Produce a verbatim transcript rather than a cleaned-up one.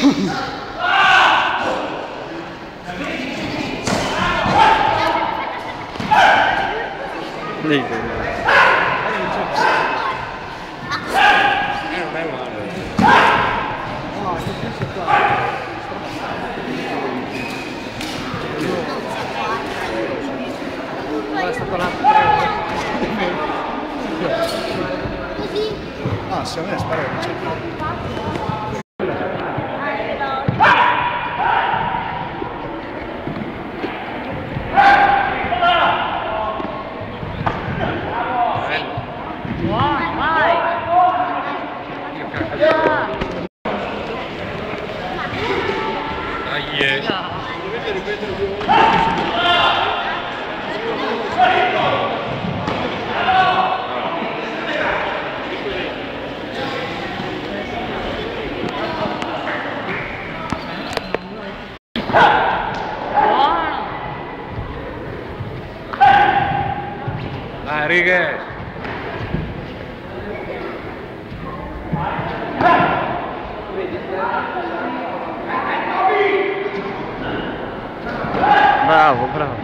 Niente. Eh, non è male. Ora sta parlando. Ah, sì, a me spara che non c'è. Dai, eh. Dai, righe. Bravo, bravo.